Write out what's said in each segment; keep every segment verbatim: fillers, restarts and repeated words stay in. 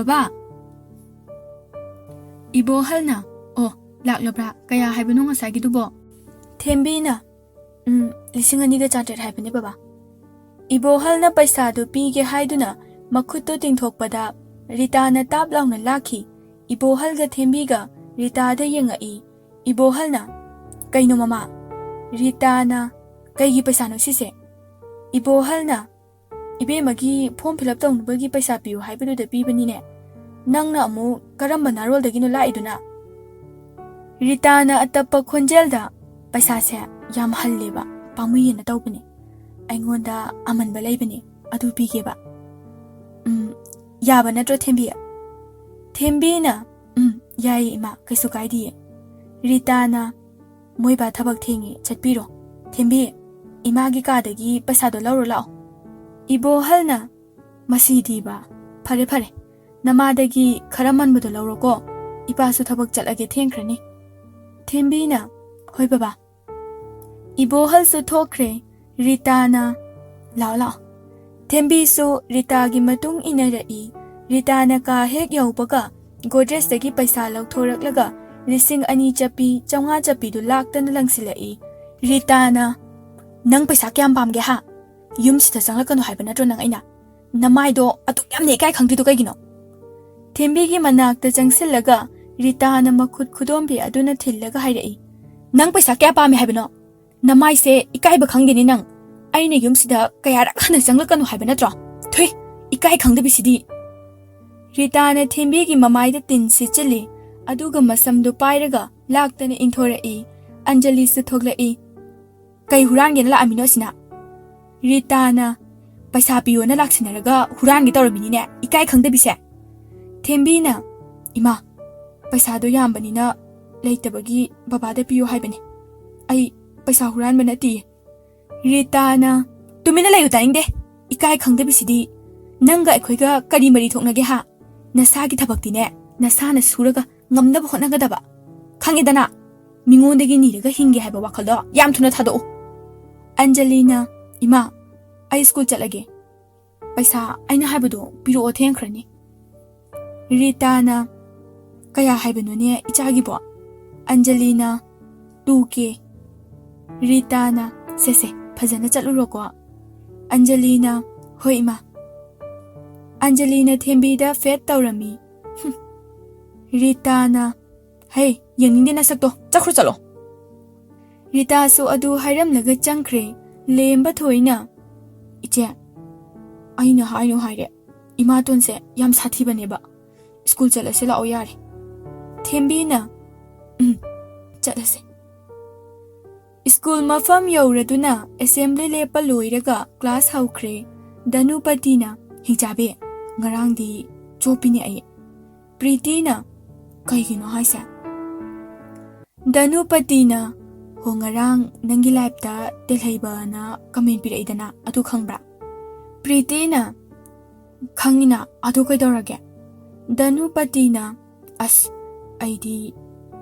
ꯕꯕꯥ!" ꯏꯕꯣꯍꯜꯅ, "ꯑꯣ, ꯂꯥꯛꯂꯕ꯭ꯔꯥ? ꯀꯌꯥ ꯍꯥꯏꯕꯅꯣ ꯉꯁꯥꯏꯒꯤꯗꯨꯕꯣ?" ꯊꯦꯝꯕꯤꯅ, "ꯎꯝ, ꯂꯤꯁꯤꯡ ꯑꯅꯤꯒ ꯆꯥꯇ꯭ꯔꯦꯠ ꯍꯥꯏꯕꯅꯦ, ꯕꯕꯥ꯫" ꯏꯕꯣꯍꯜꯅ ꯄꯩꯁꯥꯗꯨ ꯄꯤꯒꯦ ꯍꯥꯏꯗꯨꯅ ꯃꯈꯨꯠꯇꯨ ꯇꯤꯡꯊꯣꯛꯄꯗ ꯔꯤꯇꯥꯅ ꯇꯥꯞ ꯂꯥꯎꯅ ꯂꯥꯛꯈꯤ꯫ ꯏꯕꯣꯍꯜꯒ ꯊꯦꯝꯕꯤꯒ ꯔꯤꯇꯥꯗ ꯌꯦꯡꯉꯛꯏ꯫ ꯏꯕꯣꯍꯜꯅ, "ꯀꯩꯅꯣ ꯃꯃꯥ?" ꯔꯤꯇꯥꯅ, "ꯀꯩꯒꯤ ꯄꯩꯁꯥꯅꯣ ꯁꯤꯁꯦ?" ꯏꯕꯣꯍꯜꯅ, "ꯏꯕꯦꯝꯃꯒꯤ form fill up ꯇꯧꯅꯕꯒꯤ ꯄꯩꯁꯥ ꯄꯤꯌꯨ ꯍꯥꯏꯕꯗꯨꯗ ꯄꯤꯕꯅꯤꯅꯦ꯫ ꯅꯪꯅ ꯑꯃꯨꯛ ꯀꯔꯝꯕ ꯅꯥꯔꯣꯜꯗꯒꯤꯅꯣ ꯂꯥꯛꯏꯗꯨꯅ?" ꯔꯤꯇꯥꯅ ꯑꯇꯞꯄ ꯈꯣꯟꯖꯦꯜꯗ, "ꯄꯩꯁꯥꯁꯦ ꯌꯥꯝ ꯍꯜꯂꯦꯕ, ꯄꯥꯝꯃꯨꯏꯌꯦꯅ ꯇꯧꯕꯅꯦ꯫ ꯑꯩꯉꯣꯟꯗ ꯑꯃꯟꯕ ꯂꯩꯕꯅꯦ, ꯑꯗꯨ ꯄꯤꯒꯦꯕ꯫" "ꯎꯝ, ꯌꯥꯕ ꯅꯠꯇ꯭ꯔꯣ ꯊꯦꯝꯕꯤ?" ꯊꯦꯝꯕꯤꯅ, "ꯎꯝ, ꯌꯥꯏꯌꯦ ꯏꯃꯥ, ꯀꯩꯁꯨ ꯀꯥꯏꯗꯤꯌꯦ꯫" ꯔꯤꯇꯥꯅ, "ꯃꯣꯏ ꯕꯥ ꯊꯕꯛ ꯊꯦꯡꯉꯦ, ꯆꯠꯄꯤꯔꯣ꯫ ꯊꯦꯝꯕꯤ, ꯏꯃꯥꯒꯤ ꯀꯥꯗꯒꯤ ꯄꯩꯁꯥꯗꯣ ꯂꯧꯔꯣ ꯂꯥꯛꯑꯣ꯫" ꯏꯕꯣꯍꯜꯅ, "ꯃꯁꯤꯗꯤꯕ, ꯐꯔꯦ ꯐꯔꯦ, ꯅꯃꯥꯗꯒꯤ ꯈꯔ ꯃꯟꯕꯗꯣ ꯂꯧꯔꯣꯀꯣ, ꯏꯄꯥꯁꯨ ꯊꯕꯛ ꯆꯠꯂꯒꯦ, ꯊꯦꯡꯈ꯭ꯔꯅꯤ꯫" ꯊꯦꯝꯕꯤꯅ, "ꯍꯣꯏ ꯕꯕꯥ꯫" ꯏꯕꯣꯍꯜꯁꯨ ꯊꯣꯛꯈ꯭ꯔꯦ꯫ ꯔꯤꯇꯥꯅ, "ꯂꯥꯛꯑꯣ ꯂꯥꯛꯑꯣ꯫" ꯊꯦꯝꯕꯤꯁꯨ ꯔꯤꯇꯥꯒꯤ ꯃꯇꯨꯡ ꯏꯟꯅꯔꯛꯏ꯫ ꯔꯤꯇꯥꯅ ꯀꯥ ꯍꯦꯛ ꯌꯧꯕꯒ ꯒꯣꯗ꯭ꯔꯦꯖꯇꯒꯤ ꯄꯩꯁꯥ ꯂꯧꯊꯣꯔꯛꯂꯒ ꯂꯤꯁꯤꯡ ꯑꯅꯤ ꯆꯞꯄꯤ, ꯆꯥꯝꯃꯉꯥ ꯆꯞꯄꯤꯗꯨ ꯂꯥꯛꯇꯅ ꯂꯪꯁꯤꯜꯂꯛꯏ꯫ ꯔꯤꯇꯥꯅ, "ꯅꯪ ꯄꯩꯁꯥ ꯀꯌꯥꯝ ꯄꯥꯝꯒꯦ ꯍꯥ? ꯌꯨꯝꯁꯤꯗ ꯆꯪꯂꯛꯀꯅꯨ ꯍꯥꯏꯕ ꯅꯠꯇ꯭ꯔꯣ ꯅꯪ ꯑꯩꯅ? ꯅꯃꯥꯏꯗꯣ ꯑꯗꯨꯛ ꯌꯥꯝꯅ ꯏꯀꯥꯏ ꯈꯪꯗ꯭ꯔꯤꯗꯣ ꯀꯩꯒꯤꯅꯣ?" ꯊꯦꯝꯕꯤꯒꯤ ꯃꯅꯥꯛꯇ ꯆꯪꯁꯤꯜꯂꯒ ꯔꯤꯇꯥꯅ ꯃꯈꯨꯠ ꯈꯨꯗꯣꯝꯕꯤ ꯑꯗꯨꯅ ꯊꯤꯜꯂꯒ ꯍꯥꯏꯔꯛꯏ, "ꯅꯪ ꯄꯩꯁꯥ ꯀꯌꯥ ꯄꯥꯝꯃꯤ ꯍꯥꯏꯕꯅꯣ? ꯅꯃꯥꯏꯁꯦ ꯏꯀꯥꯏꯕ ꯈꯪꯗꯦꯅꯦ ꯅꯪ꯫ ꯑꯩꯅ ꯌꯨꯝꯁꯤꯗ ꯀꯌꯥꯔꯛ ꯍꯟꯅ ꯆꯪꯂꯛꯀꯅꯨ ꯍꯥꯏꯕ ꯅꯠꯇ꯭ꯔꯣ? ꯊꯨꯏ, ꯏꯀꯥꯏ ꯈꯪꯗꯕꯤꯁꯤꯗꯤ!" ꯔꯤꯇꯥꯅ ꯊꯦꯝꯕꯤꯒꯤ ꯃꯃꯥꯏꯗ ꯇꯤꯟ ꯁꯤꯠꯆꯤꯜꯂꯤ, ꯑꯗꯨꯒ ꯃꯁꯝꯗꯨ ꯄꯥꯏꯔꯒ ꯂꯥꯛꯇꯅ ꯏꯟꯊꯣꯔꯛꯏ꯫ ꯑꯟꯖꯂꯤꯁꯨ ꯊꯣꯛꯂꯛꯏ꯫ "ꯀꯩ ꯍꯨꯔꯥꯟꯒꯦꯅ ꯂꯥꯛꯑꯝꯃꯤꯅꯣ ꯑꯁꯤꯅ?" ꯔꯤꯇꯥꯅ, "ꯄꯩꯁꯥ ꯄꯤꯌꯣꯅ ꯂꯥꯛꯁꯤꯟꯅꯔꯒ ꯍꯨꯔꯥꯟꯒꯦ ꯇꯧꯔꯝꯃꯤꯅꯤꯅꯦ, ꯏꯀꯥꯏ ꯈꯪꯗꯕꯤꯁꯦ!" ꯊꯦꯝꯕꯤꯅ, "ꯏꯃꯥ, ꯄꯩꯁꯥꯗꯣ ꯌꯥꯝꯕꯅꯤꯅ ꯂꯩꯇꯕꯒꯤ ꯕꯕꯥꯗ ꯄꯤꯌꯣ ꯍꯥꯏꯕꯅꯦ꯫ ꯑꯩ ꯄꯩꯁꯥ ꯍꯨꯔꯥꯟꯕ ꯅꯠꯇꯤꯌꯦ꯫" ꯔꯤꯇꯥꯅ, "ꯇꯨꯃꯤꯟꯅ ꯂꯩꯌꯨ ꯇꯥꯅꯤꯡꯗꯦ, ꯏꯀꯥꯏ ꯈꯪꯗꯕꯤꯁꯤꯗꯤ꯫ ꯅꯪꯒ ꯑꯩꯈꯣꯏꯒ ꯀꯔꯤ ꯃꯔꯤ ꯊꯣꯛꯅꯒꯦ ꯍꯥ? ꯅꯁꯥꯒꯤ ꯊꯕꯛꯇꯤꯅꯦ ꯅꯁꯥꯅ ꯁꯨꯔꯒ ꯉꯝꯅꯕ ꯍꯣꯠꯅꯒꯗꯕ, ꯈꯪꯉꯦꯗꯅ? ꯃꯤꯉꯣꯟꯗꯒꯤ ꯅꯤꯔꯒ ꯍꯤꯡꯒꯦ ꯍꯥꯏꯕ ꯋꯥꯈꯜꯗꯣ ꯌꯥꯝ ꯊꯨꯅ ꯊꯥꯗꯣꯛꯎ꯫" ꯑꯟꯖꯂꯤꯅ, "ꯏꯃꯥ, ꯑꯩ ꯁ꯭ꯀꯨꯜ ꯆꯠꯂꯒꯦ꯫ ꯄꯩꯁꯥ ꯑꯩꯅ ꯍꯥꯏꯕꯗꯣ ꯄꯤꯔꯛꯑꯣ, ꯊꯦꯡꯈ꯭ꯔꯅꯤ꯫" ꯔꯤꯇꯥꯅ, "ꯀꯌꯥ ꯍꯥꯏꯕꯅꯣꯅꯦ ꯏꯆꯥꯒꯤꯕꯣ?" ꯑꯟꯖꯂꯤꯅ, "ꯇꯨ ꯀꯦ"꯫ ꯔꯤꯇꯥꯅ, "ꯁꯦ ꯁꯦ, ꯐꯖꯅ ꯆꯠꯂꯨꯔꯣꯀꯣ"꯫ ꯑꯟꯖꯂꯤꯅ, "ꯍꯣꯏ ꯏꯃꯥ"꯫ ꯑꯟꯖꯂꯤꯅ ꯊꯦꯝꯕꯤꯗ ꯐꯦꯠ ꯇꯧꯔꯝꯃꯤ꯫ ꯍꯨꯝ꯫ ꯔꯤꯇꯥꯅ, "ꯍꯩ, ꯌꯦꯡꯅꯤꯡꯗꯦ ꯅꯁꯛꯇꯣ, ꯆꯠꯈ꯭ꯔꯣ ꯆꯠꯂꯣ"꯫ ꯔꯤꯇꯥꯁꯨ ꯑꯗꯨ ꯍꯥꯏꯔꯝꯂꯒ ꯆꯪꯈ꯭ꯔꯦ꯫ ꯂꯦꯝꯕ ꯊꯣꯏꯅ, "ꯏꯆꯦ, ꯑꯩꯅ ꯍꯥꯏꯅꯨ ꯍꯥꯏꯔꯦ, ꯏꯃꯥꯇꯣꯟꯁꯦ ꯌꯥꯝ ꯁꯥꯊꯤꯕꯅꯦꯕ, ꯁ꯭ꯀꯨꯜ ꯆꯠꯂꯁꯦ ꯂꯥꯛꯑꯣ ꯌꯥꯔꯦ"꯫ ꯊꯦꯝꯕꯤꯅ, "ꯎꯝ, ꯆꯠꯂꯁꯦ"꯫ ꯁ꯭ꯀꯨꯜ ꯃꯐꯝ ꯌꯧꯔꯗꯨꯅ ꯑꯦꯁꯦꯝꯕ꯭ꯂꯤ ꯂꯦꯞꯄ ꯂꯣꯏꯔꯒ ꯀ꯭ꯂꯥꯁ ꯍꯧꯈ꯭ꯔꯦ꯫ ꯙꯅꯨꯄꯇꯤꯅ, "ꯍꯤꯡꯆꯥꯕꯤ, ꯉꯔꯥꯡꯗꯤ ꯆꯣꯞꯄꯤꯅꯦ ꯑꯩ"꯫ ꯄ꯭ꯔꯤꯇꯤꯅ, "ꯀꯩꯒꯤꯅꯣ ꯍꯥꯏꯁꯦ?" ꯙꯅꯨꯄꯇꯤꯅ, "ꯍꯣ, ꯉꯔꯥꯡ ꯅꯪꯒꯤ ꯂꯥꯏꯐꯇ ꯇꯦꯜꯍꯩꯕꯅ ꯀꯃꯦꯟ ꯄꯤꯔꯛꯏꯗꯅ, ꯑꯗꯨ ꯈꯪꯕ꯭ꯔꯥ?" ꯄ꯭ꯔꯤꯇꯤꯅ, "ꯈꯪꯉꯤꯅ, ꯑꯗꯨ ꯀꯩꯗꯧꯔꯒꯦ?" ꯙꯅꯨꯄꯇꯤꯅ, "ꯑꯁ, ꯑꯩꯗꯤ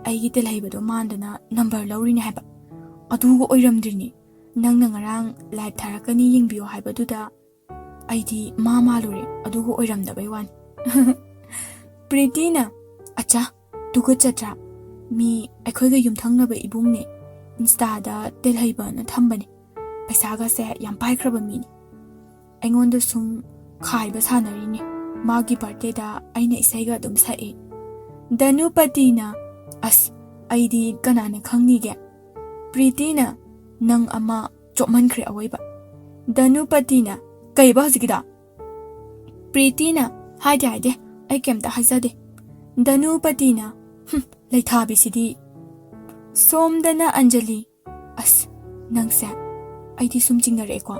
ꯑꯩꯒꯤ ꯇꯦꯜꯍꯩꯕꯗꯣ ꯃꯥꯟꯗꯅ ꯅꯝꯕꯔ ꯂꯧꯔꯤꯅꯦ ꯍꯥꯏꯕ, ꯑꯗꯨꯒ ꯑꯣꯏꯔꯝꯗ꯭ꯔꯤꯅꯤ꯫ ꯅꯪꯅ ꯉꯔꯥꯡ ꯂꯥꯏꯐ ꯊꯥꯔꯛꯀꯅꯤ ꯌꯦꯡꯕꯤꯌꯣ ꯍꯥꯏꯕꯗꯨꯗ ꯑꯩꯗꯤ ꯃꯥ ꯃꯥꯜꯂꯨꯔꯦ, ꯑꯗꯨꯒ ꯑꯣꯏꯔꯝꯗꯕꯩ ꯋꯥꯅꯤ"꯫ ꯄ꯭ꯔꯤꯇꯤꯅ, "ꯑꯠꯆꯥ, ꯇꯨꯀꯠꯆꯗ꯭ꯔꯥ? ꯃꯤ ꯑꯩꯈꯣꯏꯒ ꯌꯨꯝꯊꯪꯅꯕ ꯏꯕꯨꯡꯅꯦ, ꯏꯟꯁꯇꯥꯗ ꯇꯦꯜꯍꯩꯕꯅ ꯊꯝꯕꯅꯦ, ꯄꯩꯁꯥꯒꯁꯦ ꯌꯥꯝ ꯄꯥꯏꯈ꯭ꯔꯕ ꯃꯤꯅꯤ꯫ ꯑꯩꯉꯣꯟꯗ ꯁꯨꯝ ꯈꯥꯏꯕ ꯁꯥꯟꯅꯔꯤꯅꯦ, ꯃꯥꯒꯤ ꯕꯥꯔꯗꯦꯗ ꯑꯩꯅ ꯏꯁꯩꯒ ꯑꯗꯨꯝ ꯁꯛꯏ"꯫ ꯙꯅꯨꯄꯇꯤꯅ, "ꯑꯁ, ꯑꯩꯗꯤ ꯀꯅꯥꯅ ꯈꯪꯅꯤꯒꯦ"꯫ ꯄ꯭ꯔꯤꯇꯤꯅ, "ꯅꯪ ꯑꯃ ꯆꯣꯞꯃꯟꯈ꯭ꯔꯦ ꯑꯋꯣꯏꯕ"꯫ ꯙꯅꯨꯄꯇꯤꯅ, "ꯀꯩꯕ ꯍꯧꯖꯤꯛꯀꯤꯗꯣ?" ꯄ꯭ꯔꯤꯇꯤꯅ, "ꯍꯥꯏꯗꯦ, ꯍꯥꯏꯗꯦ, ꯑꯩ ꯀꯩꯝꯇ ꯍꯥꯏꯖꯗꯦ"꯫ ꯙꯅꯨꯄꯇꯤꯅ, "ꯍꯨꯝ, ꯂꯩꯊꯥꯕꯤꯁꯤꯗꯤ"꯫ ꯁꯣꯝꯗꯅ ꯑꯟꯖꯂꯤ, "ꯑꯁ, ꯅꯪꯁꯦ, ꯑꯩꯗꯤ ꯁꯨꯝ ꯆꯤꯡꯅꯔꯛꯑꯦꯀꯣ"꯫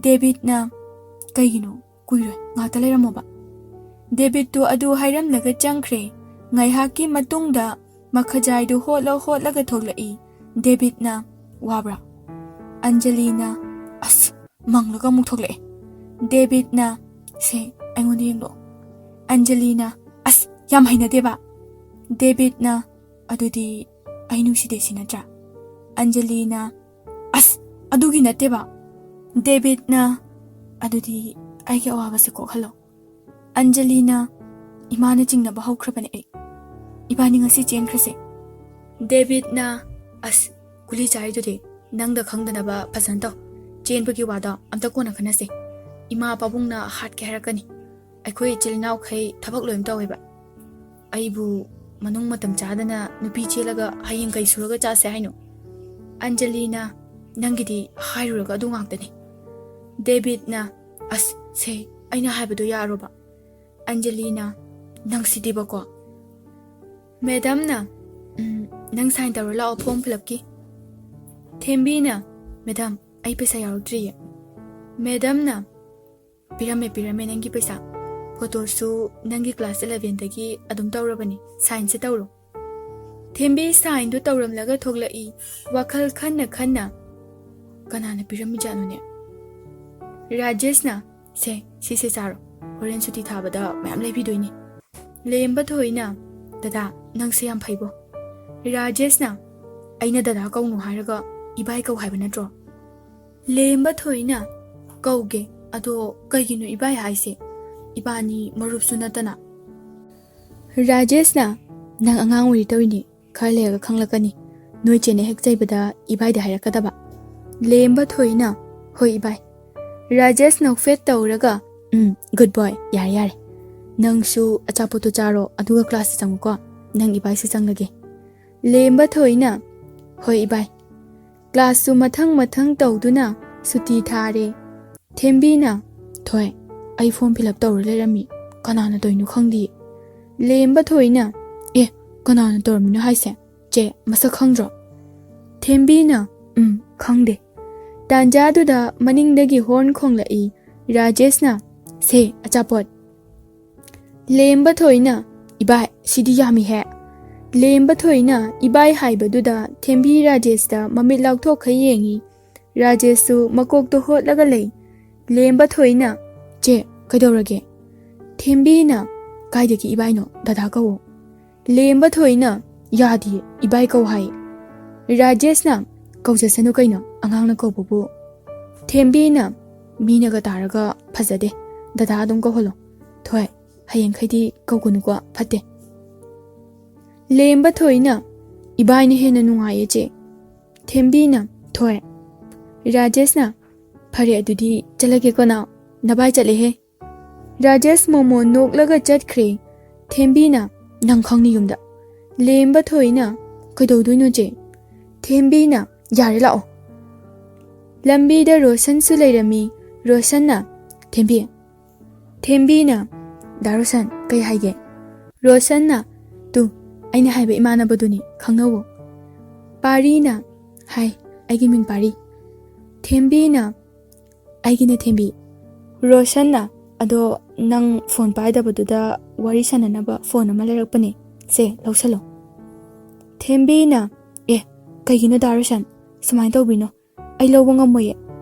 ꯗꯦꯕꯤꯠꯅ, "ꯀꯩꯒꯤꯅꯣ? ꯀꯨꯏꯔꯣꯏ, ꯉꯥꯛꯇ ꯂꯩꯔꯝꯃꯣꯕ"꯫ ꯗꯦꯕꯤꯠꯇꯨ ꯑꯗꯨ ꯍꯥꯏꯔꯝꯂꯒ ꯆꯪꯈ꯭ꯔꯦ꯫ ꯉꯥꯏꯍꯥꯛꯀꯤ ꯃꯇꯨꯡꯗ ꯃꯈꯖꯥꯏꯗꯨ ꯍꯣꯠꯂ ꯍꯣꯠꯂꯒ ꯊꯣꯛꯂꯛꯏ꯫ ꯗꯦꯕꯤꯠꯅ, "ꯋꯥꯕ꯭ꯔꯥ?" ꯑꯟꯖꯂꯤꯅ, "ꯑꯁ, ꯃꯪꯂꯒ ꯑꯃꯨꯛ ꯊꯣꯛꯂꯛꯑꯦ"꯫ ꯗꯦꯕꯤꯠꯅ, "ꯁꯦ, ꯑꯩꯉꯣꯟꯗ ꯌꯦꯡꯂꯛꯑꯣ"꯫ ꯑꯟꯖꯂꯤꯅ, "ꯑꯁ, ꯌꯥꯝ ꯍꯩꯅꯗꯦꯕ"꯫ ꯗꯦꯕꯤꯠꯅ, "ꯑꯗꯨꯗꯤ ꯑꯩ ꯅꯨꯡꯁꯤꯗꯦ ꯁꯤ ꯅꯠꯇ꯭ꯔꯥ?" ꯑꯟꯖꯂꯤꯅ, "ꯑꯁ, ꯑꯗꯨꯒꯤ ꯅꯠꯇꯦꯕ"꯫ ꯗꯦꯕꯤꯠꯅ, "ꯑꯗꯨꯗꯤ ꯑꯩꯒꯤ ꯑꯋꯥꯕꯁꯦ ꯀꯣꯛꯍꯜꯂꯣ"꯫ ꯑꯟꯖꯂꯤꯅ, ꯏꯃꯥꯅ ꯆꯤꯡꯅꯕ ꯍꯧꯈ꯭ꯔꯕꯅꯦ ꯑꯩ꯫ ꯏꯕꯥꯅꯤ ꯉꯁꯤ ꯆꯦꯟꯈ꯭ꯔꯁꯦ꯫ ꯗꯦꯕꯤꯠꯅ, "ꯑꯁ, ꯒꯨꯂꯤ ꯆꯥꯔꯤꯗꯨꯗꯤ ꯅꯪꯗ ꯈꯪꯗꯅꯕ ꯐꯖꯅ ꯇꯧ꯫ ꯆꯦꯟꯕꯒꯤ ꯋꯥꯗꯣ ꯑꯝꯇ ꯀꯣꯟꯅ ꯈꯟꯅꯁꯦ꯫ ꯏꯃꯥ ꯄꯥꯕꯨꯡꯅ ꯍꯥꯠꯀꯦ ꯍꯥꯏꯔꯛꯀꯅꯤ꯫ ꯑꯩꯈꯣꯏ ꯏꯆꯤꯜ ꯏꯅꯥꯎꯈꯩ ꯊꯕꯛ ꯂꯣꯏꯅ ꯇꯧꯋꯦꯕ꯫ ꯑꯩꯕꯨ ꯃꯅꯨꯡ ꯃꯇꯝ ꯆꯥꯗꯅ ꯅꯨꯄꯤ ꯆꯦꯜꯂꯒ ꯍꯌꯦꯡ ꯀꯩ ꯁꯨꯔꯒ ꯆꯥꯁꯦ ꯍꯥꯏꯅꯣ?" ꯑꯟꯖꯂꯤꯅ, "ꯅꯪꯒꯤꯗꯤ ꯍꯥꯏꯔꯨꯔꯒ ꯑꯗꯨ ꯉꯥꯛꯇꯅꯤ꯫" ꯗꯦꯕꯤꯠꯅ, "ꯑꯁ, ꯁꯦ, ꯑꯩꯅ ꯍꯥꯏꯕꯗꯣ ꯌꯥꯔꯣꯕ?" ꯑꯟꯖꯂꯤꯅ, "ꯅꯪꯁꯤꯗꯤꯕꯀꯣ꯫" ꯃꯦꯗꯥꯝꯅ, "ꯎꯝ, ꯅꯪ ꯁꯥꯏꯟ ꯇꯧꯔ ꯂꯥꯛꯑꯣ ꯐꯣꯔꯝ ꯐꯤꯜ ꯑꯞꯀꯤ꯫" ꯊꯦꯝꯕꯤꯅ, "ꯃꯦꯗꯥꯝ, ꯑꯩ ꯄꯩꯁꯥ ꯌꯥꯎꯔꯛꯇ꯭ꯔꯤꯌꯦ꯫" ꯃꯦꯗꯥꯝꯅ, "ꯄꯤꯔꯝꯃꯦ, ꯄꯤꯔꯝꯃꯦ ꯅꯪꯒꯤ ꯄꯩꯁꯥ꯫ ꯐꯣꯇꯣꯁꯨ ꯅꯪꯒꯤ ꯀ꯭ꯂꯥꯁ ꯏꯂꯚꯦꯟꯗꯒꯤ ꯑꯗꯨꯝ ꯇꯧꯔꯕꯅꯤ, ꯁꯥꯏꯟꯁꯦ ꯇꯧꯔꯣ꯫" ꯊꯦꯝꯕꯤ ꯁꯥꯏꯟꯗꯨ ꯇꯧꯔꯝꯂꯒ ꯊꯣꯛꯂꯛꯏ, ꯋꯥꯈꯜ ꯈꯟꯅ ꯈꯟꯅ꯫ "ꯀꯅꯥꯅ ꯄꯤꯔꯝꯃꯤꯖꯥꯠꯅꯣꯅꯦ?" ꯔꯥꯖꯦꯁꯅ, "ꯁꯦ, ꯁꯤꯁꯦ ꯆꯥꯔꯣ, ꯍꯣꯔꯦꯟ ꯁꯨꯇꯤ ꯊꯥꯕꯗ ꯃꯌꯥꯝ ꯂꯩꯕꯤꯗꯣꯏꯅꯤ꯫" ꯂꯦꯝꯕ ꯊꯣꯏꯅ, "ꯗꯗꯥ, ꯅꯪꯁꯦ ꯌꯥꯝ ꯐꯩꯕꯣ꯫" ꯔꯥꯖꯦꯁꯅ, "ꯑꯩꯅ ꯗꯗꯥ ꯀꯧꯅꯨ ꯍꯥꯏꯔꯒ ꯏꯕꯥꯏ ꯀꯧ ꯍꯥꯏꯕ ꯅꯠꯇ꯭ꯔꯣ?" ꯂꯦꯝꯕ ꯊꯣꯏꯅ, "ꯀꯧꯒꯦ, ꯑꯗꯣ ꯀꯩꯒꯤꯅꯣ ꯏꯕꯥꯏ ꯍꯥꯏꯁꯦ? ꯏꯕꯥꯅꯤ ꯃꯔꯨꯞꯁꯨ ꯅꯠꯇꯅ꯫" ꯔꯥꯖꯦꯁꯅ, "ꯅꯪ ꯑꯉꯥꯡ ꯑꯣꯏꯔꯤ ꯇꯧꯔꯤꯅꯦ, ꯈꯔ ꯂꯩꯔꯒ ꯈꯪꯂꯛꯀꯅꯤ꯫ ꯅꯣꯏ ꯆꯦꯅ ꯍꯦꯛ ꯆꯩꯕꯗ ꯏꯕꯥꯏꯗ ꯍꯥꯏꯔꯛꯀꯗꯕ꯫" ꯂꯦꯝꯕ ꯊꯣꯏꯅ, "ꯍꯣꯏ ꯏꯕꯥꯏ꯫" ꯔꯥꯖꯦꯁ ꯅꯣꯛꯐꯦꯠ ꯇꯧꯔꯒ, "ꯎꯝ, ꯒꯨꯗ ꯕꯣꯏ, ꯌꯥꯔꯦ ꯌꯥꯔꯦ꯫ ꯅꯪꯁꯨ ꯑꯆꯥꯄꯣꯠꯇꯣ ꯆꯥꯔꯣ, ꯑꯗꯨꯒ ꯀ꯭ꯂꯥꯁꯇ ꯆꯪꯉꯨꯀꯣ꯫ ꯅꯪ ꯏꯕꯥꯏꯁꯤ ꯆꯪꯂꯒꯦ꯫" ꯂꯦꯝꯕ ꯊꯣꯏꯅ, "ꯍꯣꯏ ꯏꯕꯥꯏ꯫" ꯀ꯭ꯂꯥꯁꯁꯨ ꯃꯊꯪ ꯃꯊꯪ ꯇꯧꯗꯨꯅ ꯁꯨꯇꯤ ꯊꯥꯔꯦ꯫ ꯊꯦꯝꯕꯤꯅ, "ꯊꯣꯏ, ꯑꯩ ꯐꯣꯔꯝ ꯐꯤꯜ ꯑꯞ ꯇꯧꯔ ꯂꯩꯔꯝꯃꯤ, ꯀꯅꯥꯅ ꯇꯧꯔꯤꯅꯣ ꯈꯪꯗꯦ꯫" ꯂꯦꯝꯕ ꯊꯣꯏꯅ, "ꯑꯦ, ꯀꯅꯥꯅ ꯇꯧꯔꯝꯃꯤꯅꯣ ꯍꯥꯏꯁꯦ? ꯆꯦ, ꯃꯁꯛ ꯈꯪꯗ꯭ꯔꯣ?" ꯊꯦꯝꯕꯤꯅ, "ꯎꯝ, ꯈꯪꯗꯦ꯫" ꯇꯥꯟꯖꯥꯗꯨꯗ ꯃꯅꯤꯡꯗꯒꯤ ꯍꯣꯔꯟ ꯈꯣꯡꯂꯛꯏ꯫ ꯔꯥꯖꯦꯁꯅ, "ꯁꯦ, ꯑꯆꯥꯄꯣꯠ꯫" ꯂꯦꯝꯕ ꯊꯣꯏꯅ, "ꯏꯕꯥꯏ, ꯁꯤꯗꯤ ꯌꯥꯝꯃꯤꯍꯦ꯫" ꯂꯦꯝꯕ ꯊꯣꯏꯅ ꯏꯕꯥꯏ ꯍꯥꯏꯕꯗꯨꯗ ꯊꯦꯝꯕꯤ ꯔꯥꯖꯦꯁꯇ ꯃꯃꯤꯠ ꯂꯥꯎꯊꯣꯛꯈꯩ ꯌꯦꯡꯉꯤ꯫ ꯔꯥꯖꯦꯁꯁꯨ ꯃꯀꯣꯛꯇꯣ ꯍꯣꯠꯂꯒ ꯂꯩ꯫ ꯂꯦꯝꯕ ꯊꯣꯏꯅ, "ꯆꯦ, ꯀꯩꯗꯧꯔꯒꯦ?" ꯊꯦꯝꯕꯤꯅ, "ꯀꯥꯏꯗꯒꯤ ꯏꯕꯥꯏꯅꯣ? ꯗꯗꯥ ꯀꯧꯋꯣ꯫" ꯂꯦꯝꯕ ꯊꯣꯏꯅ, "ꯌꯥꯗꯤꯌꯦ, ꯏꯕꯥꯏ ꯀꯧ ꯍꯥꯏ꯫" ꯔꯥꯖꯦꯁꯅ, "ꯀꯧꯖꯁꯅꯨ ꯀꯩꯅꯣ, ꯑꯉꯥꯡꯅ ꯀꯧꯕꯕꯨ꯫" ꯊꯦꯝꯕꯤꯅ, "ꯃꯤꯅꯒ ꯇꯥꯔꯒ ꯐꯖꯗꯦ, ꯗꯗꯥ ꯑꯗꯨꯝ ꯀꯧꯍꯜꯂꯣ꯫ ꯊꯣꯏ, ꯍꯌꯦꯡꯈꯩꯗꯤ ꯀꯧꯒꯅꯨꯀꯣ, ꯐꯠꯇꯦ꯫ ꯂꯦꯝꯕ ꯊꯣꯏꯅ, "ꯏꯕꯥꯏꯅ ꯍꯦꯟꯅ ꯅꯨꯡꯉꯥꯏꯌꯦ ꯆꯦ꯫" ꯊꯦꯝꯕꯤꯅ, "ꯊꯣꯏ꯫" ꯔꯥꯖꯦꯁꯅ, "ꯐꯔꯦ ꯑꯗꯨꯗꯤ ꯆꯠꯂꯒꯦꯀꯣ ꯅꯥꯎ, ꯅꯕꯥꯏ ꯆꯠꯂꯦꯍꯦ꯫" ꯔꯥꯖꯦꯁ ꯃꯣꯃꯣꯟ ꯅꯣꯛꯂꯒ ꯆꯠꯈ꯭ꯔꯦ꯫ ꯊꯦꯝꯕꯤꯅ, "ꯅꯪ ꯈꯪꯅꯤ ꯌꯨꯝꯗ꯫" ꯂꯦꯝꯕ ꯊꯣꯏꯅ, "ꯀꯩꯗꯧꯗꯣꯏꯅꯣ ꯆꯦ?" ꯊꯦꯝꯕꯤꯅ, "ꯌꯥꯔꯦ ꯂꯥꯛꯑꯣ꯫" ꯂꯝꯕꯤꯗ ꯔꯣꯁꯟꯁꯨ ꯂꯩꯔꯝꯃꯤ꯫ ꯔꯣꯁꯟꯅ, "ꯊꯦꯝꯕꯤ꯫" ꯊꯦꯝꯕꯤꯅ, "ꯗꯥ ꯔꯣꯁꯟ, ꯀꯩ ꯍꯥꯏꯒꯦ?" ꯔꯣꯁꯟꯅ, "ꯇꯨ, ꯑꯩꯅ ꯍꯥꯏꯕ ꯏꯃꯥꯟꯅꯕꯗꯨꯅꯤ, ꯈꯪꯅꯧꯋꯣ꯫" ꯄꯥꯔꯤꯅ, "ꯍꯥꯏ, ꯑꯩꯒꯤ ꯃꯤꯡ ꯄꯥꯔꯤ꯫" ꯊꯦꯝꯕꯤꯅ, "ꯑꯩꯒꯤꯅ ꯊꯦꯝꯕꯤ꯫" ꯔꯣꯁꯟꯅ, "ꯑꯗꯣ ꯅꯪ ꯐꯣꯟ ꯄꯥꯏꯗꯕꯗꯨꯗ ꯋꯥꯔꯤ ꯁꯥꯟꯅꯅꯕ ꯐꯣꯟ ꯑꯃ ꯂꯩꯔꯛꯄꯅꯦ, ꯁꯦ, ꯂꯧꯁꯜꯂꯣ꯫" ꯊꯦꯝꯕꯤꯅ, "ꯑꯦ, ꯀꯩꯒꯤꯅꯣ ꯗꯥ ꯔꯣꯁꯟ? ꯁꯨꯃꯥꯏꯅ ꯇꯧꯕꯤꯅꯣ, ꯑꯩ ꯂꯧꯕ ꯉꯝꯃꯣꯏꯌꯦ,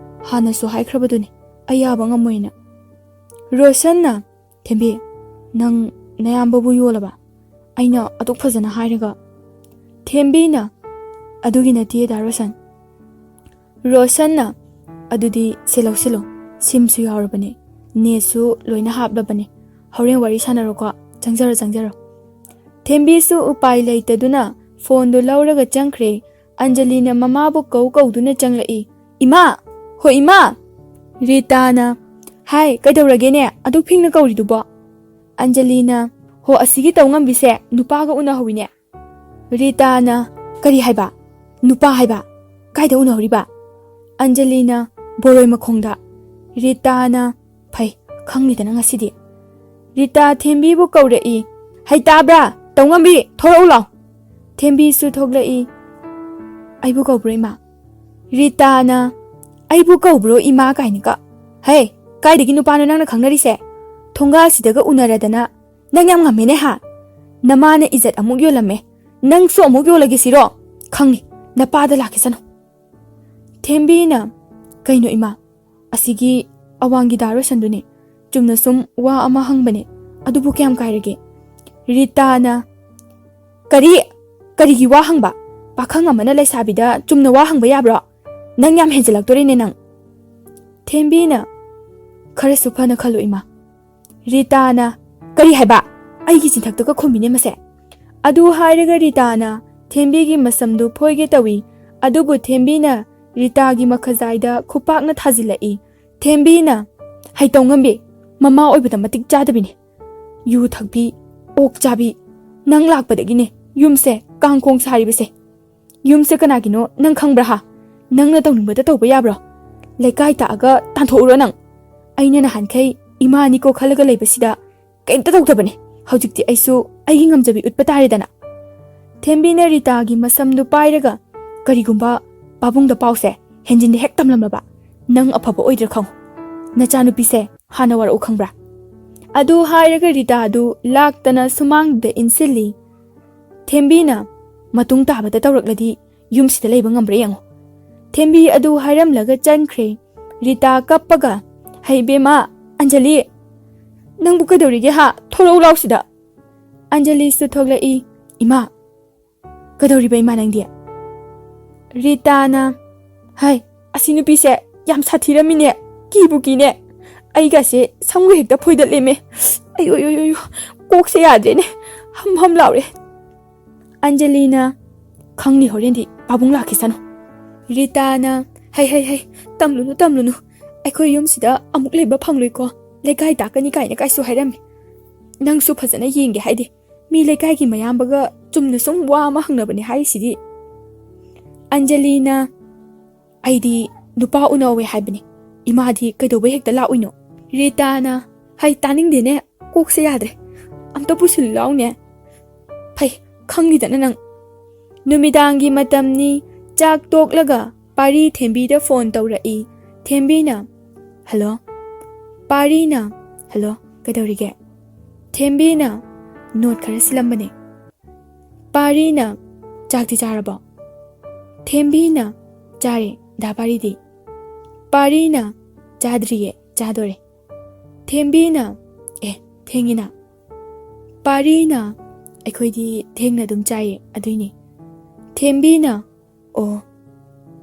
ꯍꯥꯟꯅꯁꯨ ꯍꯥꯏꯈ꯭ꯔꯕꯗꯨꯅꯤ ꯑꯩ ꯌꯥꯕ ꯉꯝꯃꯣꯏꯅ꯫" ꯔꯣꯁꯟꯅ, "ꯊꯦꯝꯕꯤ, ꯅꯪ ꯅꯌꯥꯝꯕꯕꯨ ꯌꯣꯜꯂꯕ? ꯑꯩꯅ ꯑꯗꯨꯛ ꯐꯖꯅ ꯍꯥꯏꯔꯒ꯫" ꯊꯦꯝꯕꯤꯅ, "ꯑꯗꯨꯒꯤ ꯅꯠꯇꯦ ꯗꯥ ꯔꯣꯁꯟ꯫" ꯔꯣꯁꯟꯅ, "ꯑꯗꯨꯗꯤ ꯁꯦ ꯂꯧꯁꯤꯜꯂꯣ, ꯁꯤꯝꯁꯨ ꯌꯥꯎꯔꯕꯅꯦ, ꯅꯦꯠꯁꯨ ꯂꯣꯏꯅ ꯍꯥꯞꯂꯕꯅꯦ, ꯍꯣꯔꯦꯟ ꯋꯥꯔꯤ ꯁꯥꯟꯅꯔꯣꯀꯣ, ꯆꯪꯖꯔꯣ, ꯆꯪꯖꯔꯣ꯫" ꯊꯦꯝꯕꯤꯁꯨ ꯎꯄꯥꯏ ꯂꯩꯇꯗꯨꯅ ꯐꯣꯟꯗꯨ ꯂꯧꯔꯒ ꯆꯪꯈ꯭ꯔꯦ꯫ ꯑꯟꯖꯂꯤꯅ ꯃꯃꯥꯕꯨ ꯀꯧ ꯀꯧꯗꯨꯅ ꯆꯪꯂꯛꯏ꯫ "ꯏꯃꯥ! ꯍꯣ ꯏꯃꯥ!" ꯔꯤꯇꯥꯅ, "ꯍꯥꯏ, ꯀꯩꯗꯧꯔꯒꯦꯅꯦ ꯑꯗꯨꯛ ꯐꯤꯡꯅ ꯀꯧꯔꯤꯗꯨꯕꯣ?" ꯑꯟꯖꯂꯤꯅ, "ꯍꯣ, ꯑꯁꯤꯒꯤ ꯇꯧ ꯉꯝꯕꯤꯁꯦ ꯅꯨꯄꯥꯒ ꯎꯅꯍꯧꯋꯤꯅꯦ꯫" ꯔꯤꯇꯥꯅ, "ꯀꯔꯤ ꯍꯥꯏꯕ? ꯅꯨꯄꯥ ꯍꯥꯏꯕ? ꯀꯥꯏꯗ ꯎꯅꯍꯧꯔꯤꯕ?" ꯑꯟꯖꯂꯤꯅ, "ꯕꯣꯔꯣꯏ ꯃꯈꯣꯡꯗ꯫" ꯔꯤꯇꯥꯅ, "ꯐꯩ, ꯈꯪꯂꯤꯗꯅ ꯉꯁꯤꯗꯤ꯫" ꯔꯤꯇꯥ ꯊꯦꯝꯕꯤꯕꯨ ꯀꯧꯔꯛꯏ꯫ "ꯍꯩ ꯇꯥꯕ꯭ꯔꯥ? ꯇꯧꯉꯝꯕꯤ, ꯊꯣꯔꯛꯎ ꯂꯥꯎ꯫" ꯊꯦꯝꯕꯤꯁꯨ ꯊꯣꯛꯂꯛꯏ꯫ "ꯑꯩꯕꯨ ꯀꯧꯕ꯭ꯔꯣ, ꯏꯃꯥ?" ꯔꯤꯇꯥꯅ, "ꯑꯩꯕꯨ ꯀꯧꯕ꯭ꯔꯣ ꯏꯃꯥ ꯀꯥꯏꯅꯒ? ꯍꯩ, ꯀꯥꯏꯗꯒꯤ ꯅꯨꯄꯥꯅꯣ ꯅꯪꯅ ꯈꯪꯅꯔꯤꯁꯦ? ꯊꯣꯡꯒꯥꯁꯤꯗꯒ ꯎꯅꯔꯗꯅ ꯅꯪ ꯌꯥꯝ ꯉꯝꯃꯦꯅꯦ ꯍꯥ? ꯅꯃꯥꯅ ꯏꯖꯠ ꯑꯃꯨꯛ ꯌꯣꯜꯂꯝꯃꯦ, ꯅꯪꯁꯨ ꯑꯃꯨꯛ ꯌꯣꯜꯂꯒꯦ ꯁꯤꯔꯣ? ꯈꯪꯉꯤ, ꯅꯄꯥꯗ ꯂꯥꯛꯀꯦꯁꯅꯨ꯫" ꯊꯦꯝꯕꯤꯅ, "ꯀꯩꯅꯣ ꯏꯃꯥ, ꯑꯁꯤꯒꯤ ꯑꯋꯥꯡꯒꯤ ꯗꯥ ꯔꯣꯁꯟꯗꯨꯅꯦ, ꯆꯨꯝꯅ ꯁꯨꯝ ꯋꯥ ꯑꯃ ꯍꯪꯕꯅꯦ, ꯑꯗꯨꯕꯨ ꯀꯌꯥꯝ ꯀꯥꯏꯔꯒꯦ?" ꯔꯤꯇꯥꯅ, "ꯀꯔꯤ? ꯀꯔꯤꯒꯤ ꯋꯥ ꯍꯪꯕ? ꯄꯥꯈꯪ ꯑꯃꯅ ꯂꯩꯁꯥꯕꯤꯗ ꯆꯨꯝꯅ ꯋꯥ ꯍꯪꯕ ꯌꯥꯕ꯭ꯔꯣ? ꯅꯪ ꯌꯥꯝ ꯍꯦꯟꯖꯜꯂꯛꯇꯣꯔꯦꯅꯦ ꯅꯪ꯫" ꯊꯦꯝꯕꯤꯅ, "ꯈꯔꯁꯨ ꯐꯅ ꯈꯜꯂꯨ ꯏꯃꯥ꯫" ꯔꯤꯇꯥꯅ, "ꯀꯔꯤ ꯍꯥꯏꯕ?" ꯑꯩꯒꯤ ꯆꯤꯟꯊꯛꯇꯒ ꯈꯨꯝꯃꯤꯅꯦ ꯃꯁꯦ꯫ ꯑꯗꯨ ꯍꯥꯏꯔꯒ ꯔꯤꯇꯥꯅ ꯊꯦꯝꯕꯤꯒꯤ ꯃꯁꯝꯗꯨ ꯐꯣꯏꯒꯦ ꯇꯧꯏ꯫ ꯑꯗꯨꯕꯨ ꯊꯦꯝꯕꯤꯅ ꯔꯤꯇꯥꯒꯤ ꯃꯈꯖꯥꯏꯗ ꯈꯨꯄꯥꯛꯅ ꯊꯥꯖꯤꯜꯂꯛꯏ꯫ ꯊꯦꯝꯕꯤꯅ, "ꯍꯩꯇꯧ ꯉꯝꯕꯤ, ꯃꯃꯥ ꯑꯣꯏꯕꯗ ꯃꯇꯤꯛ ꯆꯥꯗꯕꯤꯅꯤ꯫ ꯌꯨ ꯊꯛꯄꯤ, ꯑꯣꯛ ꯆꯥꯕꯤ, ꯅꯪ ꯂꯥꯛꯄꯗꯒꯤꯅꯦ ꯌꯨꯝꯁꯦ ꯀꯥꯡꯈꯣꯡ ꯁꯥꯔꯤꯕꯁꯦ꯫ ꯌꯨꯝꯁꯦ ꯀꯅꯥꯒꯤꯅꯣ ꯅꯪ ꯈꯪꯕ꯭ꯔꯥ ꯍꯥ? ꯅꯪꯅ ꯇꯧꯅꯤꯡꯕꯗ ꯇꯧꯕ ꯌꯥꯕ꯭ꯔꯣ? ꯂꯩꯀꯥꯏ ꯇꯥꯛꯑꯒ ꯇꯥꯟꯊꯣꯛꯎꯔꯣ ꯅꯪ꯫ ꯑꯩꯅ ꯅꯍꯥꯟꯈꯩ ꯏꯃꯥꯅꯤꯀꯣ ꯈꯜꯂꯒ ꯂꯩꯕꯁꯤꯗ ꯀꯩꯝꯇ ꯇꯧꯗꯕꯅꯦ꯫ ꯍꯧꯖꯤꯛꯇꯤ ꯑꯩꯁꯨ ꯑꯩꯒꯤ ꯉꯝꯖꯕꯤ ꯎꯠꯄ ꯇꯥꯔꯦꯗꯅ꯫" ꯊꯦꯝꯕꯤꯅ ꯔꯤꯇꯥꯒꯤ ꯃꯁꯝꯗꯨ ꯄꯥꯏꯔꯒ, "ꯀꯔꯤꯒꯨꯝꯕ ꯄꯥꯕꯨꯡꯗ ꯄꯥꯎꯁꯦ ꯍꯦꯟꯖꯤꯟꯅ ꯍꯦꯛ ꯇꯝꯂꯝꯂꯕ, ꯅꯪ ꯑꯐꯕ ꯑꯣꯏꯗ꯭ꯔꯥ ꯈꯪꯉꯨ꯫ ꯅꯆꯥꯅꯨꯄꯤꯁꯦ ꯍꯥꯟꯅ ꯋꯥꯔꯛꯎ ꯈꯪꯕ꯭ꯔꯥ?" ꯑꯗꯨ ꯍꯥꯏꯔꯒ ꯔꯤꯇꯥꯗꯨ ꯂꯥꯛꯇꯅ ꯁꯨꯃꯥꯡꯗꯨꯗ ꯏꯟꯁꯤꯜꯂꯤ꯫ ꯊꯦꯝꯕꯤꯅ, "ꯃꯇꯨꯡ ꯇꯥꯕꯗ ꯇꯧꯔꯛꯂꯗꯤ ꯌꯨꯝꯁꯤꯗ ꯂꯩꯕ ꯉꯝꯕ꯭ꯔꯥ ꯌꯦꯡꯉꯨ꯫" ꯊꯦꯝꯕꯤ ꯑꯗꯨ ꯍꯥꯏꯔꯝꯂꯒ ꯆꯪꯈ꯭ꯔꯦ꯫ ꯔꯤꯇꯥ ꯀꯞꯄꯒ, "ꯍꯩ ꯕꯦꯝꯃ, ꯑꯟꯖꯂꯤ, ꯅꯪꯕꯨ ꯀꯩꯗꯧꯔꯤꯒꯦ ꯍꯥ? ꯊꯣꯛꯂꯛꯎ ꯂꯥꯎꯁꯤꯗ꯫" ꯑꯟꯖꯂꯤꯁꯨ ꯊꯣꯛꯂꯛꯏ꯫ "ꯏꯃꯥ, ꯀꯩꯗꯧꯔꯤꯕ ꯏꯃꯥ ꯅꯪꯗꯤ?" ꯔꯤꯇꯥꯅ, "ꯍꯥꯏ, ꯑꯁꯤ ꯅꯨꯄꯤꯁꯦ ꯌꯥꯝ ꯁꯥꯊꯤꯔꯝꯃꯤꯅꯦ, ꯀꯤꯕꯨ ꯀꯤꯅꯦ꯫ ꯑꯩꯒꯁꯦ ꯁꯝꯒ ꯍꯦꯛꯇ ꯐꯣꯏꯗꯠꯂꯦꯃꯦ꯫ ꯑꯌꯣ, ꯑꯌꯣ, ꯑꯌꯣ, ꯀꯣꯛꯁꯦ ꯌꯥꯗ꯭ꯔꯦꯅꯦ, ꯍꯝ ꯍꯝ ꯂꯥꯎꯔꯦ꯫" ꯑꯟꯖꯂꯤꯅ, "ꯈꯪꯅꯤ, ꯍꯣꯔꯦꯟꯗꯤ ꯄꯥꯕꯨꯡ ꯂꯥꯛꯈꯤꯁꯅꯨ꯫" ꯔꯤꯇꯥꯅ, "ꯍꯩ, ꯍꯩ, ꯍꯩ, ꯇꯝꯂꯨꯅꯨ, ꯇꯝꯂꯨꯅꯨ꯫ ꯑꯩꯈꯣꯏ ꯌꯨꯝꯁꯤꯗ ꯑꯃꯨꯛ ꯂꯩꯕ ꯐꯪꯂꯣꯏꯀꯣ꯫ ꯂꯩꯀꯥꯏ ꯇꯥꯛꯀꯅꯤ ꯀꯥꯏꯅ ꯀꯥꯏꯁꯨ ꯍꯥꯏꯔꯝꯃꯤ꯫ ꯅꯪꯁꯨ ꯐꯖꯅ ꯌꯦꯡꯒꯦ ꯍꯥꯏꯗꯦ꯫ ꯃꯤ ꯂꯩꯀꯥꯏꯒꯤ ꯃꯌꯥꯝꯕꯒ ꯆꯨꯝꯅ ꯁꯨꯝ ꯋꯥ ꯑꯃ ꯍꯪꯅꯕꯅꯦ ꯍꯥꯏꯔꯤꯁꯤꯗꯤ꯫" ꯑꯟꯖꯂꯤꯅ, "ꯑꯩꯗꯤ ꯅꯨꯄꯥ ꯎꯅꯧꯋꯦ ꯍꯥꯏꯕꯅꯤ꯫ ꯏꯃꯥꯗꯤ ꯀꯩꯗꯧꯕꯩ ꯍꯦꯛꯇ ꯂꯥꯛꯎꯏꯅꯣ?" ꯔꯤꯇꯥꯅ, "ꯍꯩ, ꯇꯥꯅꯤꯡꯗꯦꯅꯦ, ꯀꯣꯛꯁꯦ ꯌꯥꯗ꯭ꯔꯦ꯫ ꯑꯝꯇ ꯄꯨꯁꯤꯜꯂꯨ ꯂꯥꯎꯅꯦ꯫ ꯐꯩ, ꯈꯪꯉꯤꯗꯅ ꯅꯪ꯫" ꯅꯨꯃꯤꯗꯥꯡꯒꯤ ꯃꯇꯝꯅꯤ꯫ ꯆꯥꯛ ꯇꯣꯛꯂꯒ ꯄꯥꯔꯤ ꯊꯦꯝꯕꯤꯗ ꯐꯣꯟ ꯇꯧꯔꯛꯏ꯫ ꯊꯦꯝꯕꯤꯅ, "ꯍꯜꯂꯣ꯫" ꯄꯥꯔꯤꯅ, "ꯍꯜꯂꯣ, ꯀꯩꯗꯧꯔꯤꯒꯦ?" ꯊꯦꯝꯕꯤꯅ, "ꯅꯣꯠ ꯈꯔ ꯁꯤꯜꯂꯝꯕꯅꯦ꯫" ꯄꯥꯔꯤꯅ, "ꯆꯥꯛꯇꯤ ꯆꯥꯔꯕꯣ?" ꯊꯦꯝꯕꯤꯅ, "ꯆꯥꯔꯦ, ꯗꯥ ꯄꯥꯔꯤꯗꯤ?" ꯄꯥꯔꯤꯅ, "ꯆꯥꯗ꯭ꯔꯤꯌꯦ, ꯆꯥꯗꯣꯔꯦ꯫" ꯊꯦꯝꯕꯤꯅ, "ꯑꯦ, ꯊꯦꯡꯉꯤꯅ꯫" ꯄꯥꯔꯤꯅ, "ꯑꯩꯈꯣꯏꯗꯤ ꯊꯦꯡꯅ ꯑꯗꯨꯝ ꯆꯥꯏꯌꯦ, ꯑꯗꯨꯏꯅꯦ꯫" ꯊꯦꯝꯕꯤꯅ, "ꯑꯣ꯫"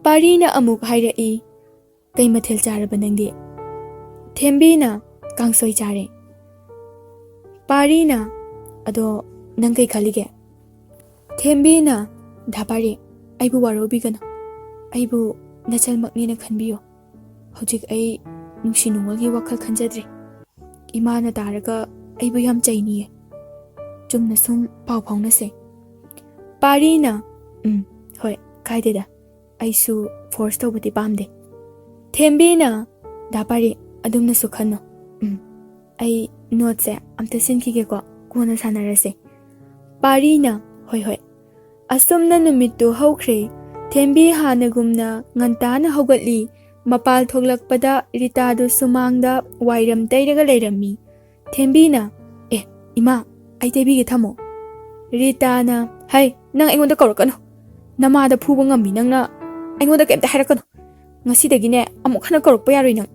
ꯄꯥꯔꯤꯅ ꯑꯃꯨꯛ ꯍꯥꯏꯔꯛꯏ, "ꯀꯩ ꯃꯊꯦꯜ ꯆꯥꯔꯕ ꯅꯪꯗꯤ?" ꯊꯦꯝꯕꯤꯅ, "ꯀꯥꯡꯁꯣꯏ ꯆꯥꯔꯦ꯫" ꯄꯥꯔꯤꯅ, "ꯑꯗꯣ ꯅꯪ ꯀꯩ ꯈꯜꯂꯤꯒꯦ?" ꯊꯦꯝꯕꯤꯅ, "ꯗꯥ ꯄꯥꯔꯤ, ꯑꯩꯕꯨ ꯋꯥꯔꯧꯕꯤꯒꯅꯨ꯫ ꯑꯩꯕꯨ ꯅꯆꯜꯃꯛꯅꯦꯅ ꯈꯟꯕꯤꯌꯨ꯫ ꯍꯧꯖꯤꯛ ꯑꯩ ꯅꯨꯡꯁꯤ ꯅꯨꯡꯉꯣꯜꯒꯤ ꯋꯥꯈꯜ ꯈꯟꯖꯗ꯭ꯔꯦ꯫ ꯏꯃꯥꯅ ꯇꯥꯔꯒ ꯑꯩꯕꯨ ꯌꯥꯝ ꯆꯩꯅꯤꯌꯦ꯫ ꯆꯨꯝꯅ ꯁꯨꯝ ꯄꯥꯎ ꯐꯥꯎꯅꯁꯦ꯫" ꯄꯥꯔꯤꯅ, "ꯎꯝ, ꯍꯣꯏ, ꯀꯥꯏꯗꯦꯗ꯫ ꯑꯩꯁꯨ ꯐꯣꯔꯁ ꯇꯧꯕꯗꯤ ꯄꯥꯝꯗꯦ꯫" ꯊꯦꯝꯕꯤꯅ, "ꯗꯥ ꯄꯥꯔꯤ, ꯑꯗꯨꯝꯅꯁꯨ ꯈꯟꯅꯨ꯫ ꯎꯝ, ꯑꯩ ꯅꯣꯠꯁꯦ ꯑꯝꯇ ꯁꯤꯟꯈꯤꯒꯦꯀꯣ, ꯀꯣꯟꯅ ꯁꯥꯟꯅꯔꯁꯦ꯫" ꯄꯥꯔꯤꯅ, "ꯍꯣꯏ, ꯍꯣꯏ꯫" ꯑꯁꯨꯝꯅ ꯅꯨꯃꯤꯠꯇꯨ ꯍꯧꯈ꯭ꯔꯦ꯫ ꯊꯦꯝꯕꯤ ꯍꯥꯟꯅꯒꯨꯝꯅ ꯉꯟꯇꯥꯅ ꯍꯧꯒꯠꯂꯤ꯫ ꯃꯄꯥꯜ ꯊꯣꯛꯂꯛꯄꯗ ꯔꯤꯇꯥꯗꯨ ꯁꯨꯃꯥꯡꯗ ꯋꯥꯏꯔꯝ ꯇꯩꯔꯒ ꯂꯩꯔꯝꯃꯤ꯫ ꯊꯦꯝꯕꯤꯅ, "ꯑꯦ, ꯏꯃꯥ, ꯑꯩ ꯇꯩꯕꯤꯒꯦ, ꯊꯝꯃꯣ꯫" ꯔꯤꯇꯥꯅ, "ꯍꯩ, ꯅꯪ ꯑꯩꯉꯣꯟꯗ ꯀꯧꯔꯛꯀꯅꯨ꯫ ꯅꯃꯥꯗ ꯐꯨꯕ ꯉꯝꯃꯤ ꯅꯪꯅ ꯑꯩꯉꯣꯟꯗ ꯀꯩꯝꯇ ꯍꯥꯏꯔꯛꯀꯅꯨ꯫ ꯉꯁꯤꯗꯒꯤꯅꯦ ꯑꯃꯨꯛ ꯍꯟꯅ ꯀꯧꯔꯛꯄ ꯌꯥꯔꯣꯏ ꯅꯪ꯫"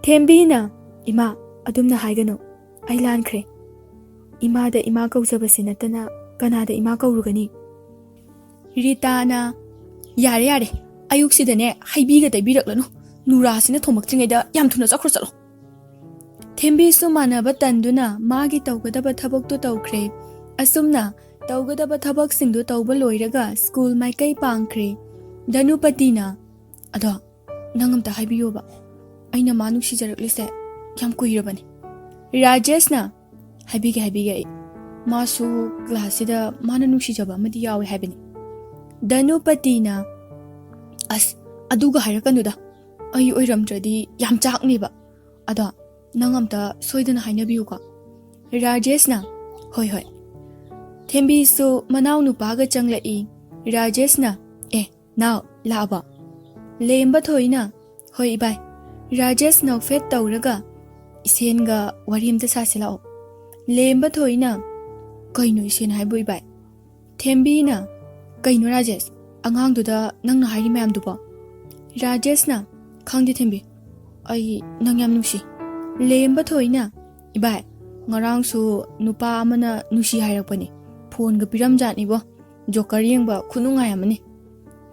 ꯊꯦꯝꯕꯤꯅ, "ꯏꯃꯥ, ꯑꯗꯨꯝꯅ ꯍꯥꯏꯒꯅꯨ꯫ ꯑꯩ ꯂꯥꯟꯈ꯭ꯔꯦ꯫ ꯏꯃꯥꯗ ꯏꯃꯥ ꯀꯧꯖꯕꯁꯤ ꯅꯠꯇꯅ ꯀꯅꯥꯗ ꯏꯃꯥ ꯀꯧꯔꯨꯒꯅꯤ?" ꯔꯤꯇꯥꯅ, "ꯌꯥꯔꯦ, ꯌꯥꯔꯦ꯫ ꯑꯌꯨꯛꯁꯤꯗꯅꯦ ꯍꯩꯕꯤꯒ ꯇꯩꯕꯤꯔꯛꯂꯅꯨ꯫ ꯅꯨꯔꯥꯁꯤꯅ ꯊꯣꯡꯂꯛꯇ꯭ꯔꯤꯉꯩꯗ ꯌꯥꯝ ꯊꯨꯅ ꯆꯠꯈ꯭ꯔꯣ, ꯆꯠꯂꯣ꯫" ꯊꯦꯝꯕꯤꯁꯨ ꯃꯥꯟꯅꯕ ꯇꯟꯗꯨꯅ ꯃꯥꯒꯤ ꯇꯧꯒꯗꯕ ꯊꯕꯛꯇꯨ ꯇꯧꯈ꯭ꯔꯦ꯫ ꯑꯁꯨꯝꯅ ꯇꯧꯒꯗꯕ ꯊꯕꯛꯁꯤꯡꯗꯨ ꯇꯧꯕ ꯂꯣꯏꯔꯒ ꯁ꯭ꯀꯨꯜ ꯃꯥꯏꯀꯩ ꯄꯥꯡꯈ꯭ꯔꯦ꯫ ꯙꯅꯨꯄꯇꯤꯅ, "ꯑꯗꯣ ꯅꯪ ꯑꯝꯇ ꯍꯥꯏꯕꯤꯌꯣꯕ, ꯑꯩꯅ ꯃꯥ ꯅꯨꯡꯁꯤꯖꯔꯛꯂꯤꯁꯦ ꯌꯥꯝ ꯀꯨꯏꯔꯕꯅꯤ꯫" ꯔꯥꯖꯦꯁꯅ, "ꯍꯥꯏꯕꯤꯒꯦ, ꯍꯥꯏꯕꯤꯒꯦ ꯑꯩ꯫ ꯃꯥꯁꯨ ꯀ꯭ꯂꯥꯁꯁꯤꯗ ꯃꯥꯅ ꯅꯨꯡꯁꯤꯖꯕ ꯑꯃꯗꯤ ꯌꯥꯎꯋꯦ ꯍꯥꯏꯕꯅꯤ꯫" ꯙꯅꯨꯄꯇꯤꯅ, "ꯑꯁ, ꯑꯗꯨꯒ ꯍꯥꯏꯔꯛꯀꯅꯨꯗ꯫ ꯑꯩ ꯑꯣꯏꯔꯝꯗ꯭ꯔꯗꯤ ꯌꯥꯝ ꯆꯥꯛꯅꯦꯕ꯫ ꯑꯗꯣ ꯅꯪ ꯑꯝꯇ ꯁꯣꯏꯗꯅ ꯍꯥꯏꯅꯕꯤꯌꯨꯀꯣ꯫" ꯔꯥꯖꯦꯁꯅ, "ꯍꯣꯏ, ꯍꯣꯏ꯫" ꯊꯦꯝꯕꯤꯁꯨ ꯃꯅꯥꯎ ꯅꯨꯄꯥꯒ ꯆꯪꯂꯛꯏ꯫ ꯔꯥꯖꯦꯁꯅ, "ꯑꯦ, ꯅꯥꯎ, ꯂꯥꯛꯑꯕꯣ?" ꯂꯦꯝꯕ ꯊꯣꯏꯅ, "ꯍꯣꯏ, ꯏꯕꯥꯏ꯫" ꯔꯥꯖꯦꯁ ꯅꯣꯛꯐꯦꯠ ꯇꯧꯔꯒ, "ꯏꯁꯦꯟꯒ ꯋꯥꯔꯤ ꯑꯝꯇ ꯁꯥꯁꯤ ꯂꯥꯛꯑꯣ꯫" ꯂꯦꯝꯕ ꯊꯣꯏꯅ, "ꯀꯩꯅꯣ ꯏꯁꯦꯟ ꯍꯥꯏꯕꯨ, ꯏꯕꯥꯏ?" ꯊꯦꯝꯕꯤꯅ, "ꯀꯩꯅꯣ ꯔꯥꯖꯦꯁ, ꯑꯉꯥꯡꯗꯨꯗ ꯅꯪꯅ ꯍꯥꯏꯔꯤ ꯃꯌꯥꯝꯗꯨꯕꯣ?" ꯔꯥꯖꯦꯁꯅ, "ꯈꯪꯗꯦ ꯊꯦꯝꯕꯤ, ꯑꯩ ꯅꯪ ꯌꯥꯝ ꯅꯨꯡꯁꯤ꯫" ꯂꯦꯝꯕ ꯊꯣꯏꯅ, "ꯏꯕꯥꯏ, ꯉꯔꯥꯡꯁꯨ ꯅꯨꯄꯥ ꯑꯃꯅ ꯅꯨꯡꯁꯤ ꯍꯥꯏꯔꯛꯄꯅꯤ, ꯐꯣꯟꯒ ꯄꯤꯔꯝꯖꯥꯠꯅꯤꯕꯣ, ꯖꯣꯀꯔ ꯌꯦꯡꯕ ꯈꯨꯅꯨꯡꯉꯥꯏ ꯑꯃꯅꯤ꯫"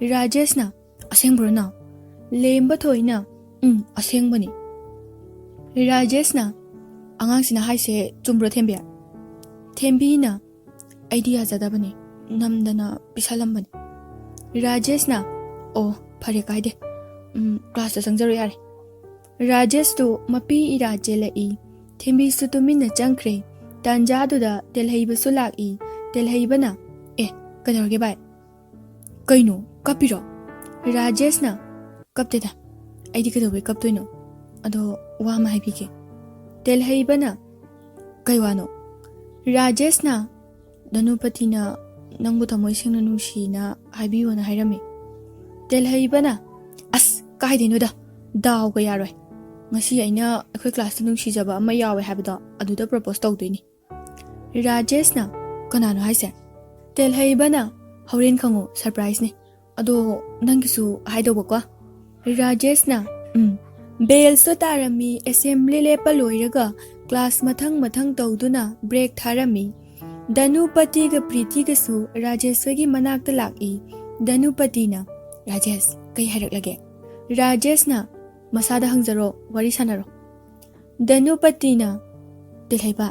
ꯔꯥꯖꯦꯁꯅ, "ꯑꯁꯦꯡꯕ꯭ꯔꯣ ꯅꯥꯎ?" ꯂꯦꯝꯕ ꯊꯣꯏꯅ, "ꯎꯝ, ꯑꯁꯦꯡꯕꯅꯤ꯫" ꯔꯥꯖꯦꯁꯅ, ꯑꯉꯥꯡꯁꯤꯅ ꯍꯥꯏꯁꯦ ꯆꯨꯝꯕ꯭ꯔꯣ, ꯊꯦꯝꯕꯤ? ꯊꯦꯝꯕꯤꯅ, "ꯑꯩꯗꯤ ꯌꯥꯖꯗꯕꯅꯦ, ꯅꯝꯗꯅ ꯄꯤꯁꯜꯂꯝꯕꯅꯦ"꯫ ꯔꯥꯖꯦꯁꯅ, "ꯑꯣ, ꯐꯔꯦ, ꯀꯥꯏꯗꯦ꯫ ꯎꯝ, ꯀ꯭ꯂꯥꯁꯇ ꯆꯪꯖꯔꯣ ꯌꯥꯔꯦ"꯫ ꯔꯥꯖꯦꯁꯇꯨ ꯃꯄꯤ ꯏꯔꯥ ꯆꯦꯜꯂꯛꯏ꯫ ꯊꯦꯝꯕꯤꯁꯨ ꯇꯨꯃꯤꯟꯅ ꯆꯪꯈ꯭ꯔꯦ꯫ ꯇꯥꯟꯖꯥꯗꯨꯗ ꯇꯦꯜꯍꯩꯕꯁꯨ ꯂꯥꯛꯏ꯫ ꯇꯦꯜꯍꯩꯕꯅ, "ꯑꯦ, ꯀꯩꯗꯧꯔꯒꯦ ꯚꯥꯏ?" "ꯀꯩꯅꯣ, ꯀꯞꯄꯤꯔꯣ?" ꯔꯥꯖꯦꯁꯅ, "ꯀꯞꯇꯦꯗ, ꯑꯩꯗꯤ ꯀꯩꯗꯧꯕꯩ ꯀꯞꯇꯣꯏꯅꯣ? ꯑꯗꯣ ꯋꯥ ꯑꯃ ꯍꯥꯏꯕꯤꯒꯦ"꯫ ꯇꯦꯜꯍꯩꯕꯅ, "ꯀꯩ ꯋꯥꯅꯣ?" ꯔꯥꯖꯦꯁꯅ, "ꯙꯅꯨꯄꯇꯤꯅ ꯅꯪꯕꯨ ꯊꯃꯣꯏ ꯁꯦꯡꯅ ꯅꯨꯡꯁꯤꯅ ꯍꯥꯏꯕꯤꯌꯣꯅ ꯍꯥꯏꯔꯝꯃꯤ"꯫ ꯇꯦꯜꯍꯩꯕꯅ, "ꯑꯁ, ꯀꯥꯏꯗꯩꯅꯣꯗ, ꯗꯥꯎꯒ ꯌꯥꯔꯣꯏ꯫ ꯉꯁꯤ ꯑꯩꯅ ꯑꯩꯈꯣꯏ ꯀ꯭ꯂꯥꯁꯇ ꯅꯨꯡꯁꯤꯖꯕ ꯑꯃ ꯌꯥꯎꯋꯦ ꯍꯥꯏꯕꯗꯣ, ꯑꯗꯨꯗ ꯄ꯭ꯔꯄꯣꯁ ꯇꯧꯗꯣꯏꯅꯤ"꯫ ꯔꯥꯖꯦꯁꯅ, "ꯀꯅꯥꯅꯣ ꯍꯥꯏꯁꯦ?" ꯇꯦꯜꯍꯩꯕꯅ, "ꯍꯣꯔꯦꯟ ꯈꯪꯉꯣ, ꯁꯔꯄ꯭ꯔꯥꯏꯖꯅꯤ꯫ ꯑꯗꯣ ꯅꯪꯒꯤꯁꯨ ꯍꯥꯏꯗꯧꯕꯀꯣ"꯫ ꯔꯥꯖꯦꯁꯅ, "ꯎꯝ"꯫ ꯕꯦꯜꯁꯨ ꯇꯥꯔꯝꯃꯤ꯫ ꯑꯦꯁꯦꯝꯕ꯭ꯂꯤ ꯂꯦꯞꯄ ꯂꯣꯏꯔꯒ ꯀ꯭ꯂꯥꯁ ꯃꯊꯪ ꯃꯊꯪ ꯇꯧꯗꯨꯅ ꯕ꯭ꯔꯦꯛ ꯊꯥꯔꯝꯃꯤ꯫ ꯙꯅꯨꯄꯇꯤꯒ ꯄ꯭ꯔꯤꯇꯤꯒꯁꯨ ꯔꯥꯖꯦꯁ ꯍꯣꯏꯒꯤ ꯃꯅꯥꯛꯇ ꯂꯥꯛꯏ꯫ ꯙꯅꯨꯄꯇꯤꯅ, "ꯔꯥꯖꯦꯁ, ꯀꯩ ꯍꯥꯏꯔꯛꯂꯒꯦ?" ꯔꯥꯖꯦꯁꯅ, "ꯃꯁꯥꯗ ꯍꯪꯖꯔꯣ, ꯋꯥꯔꯤ ꯁꯥꯟꯅꯔꯣ"꯫ ꯙꯅꯨꯄꯇꯤꯅ, "ꯇꯦꯜꯍꯩꯕ,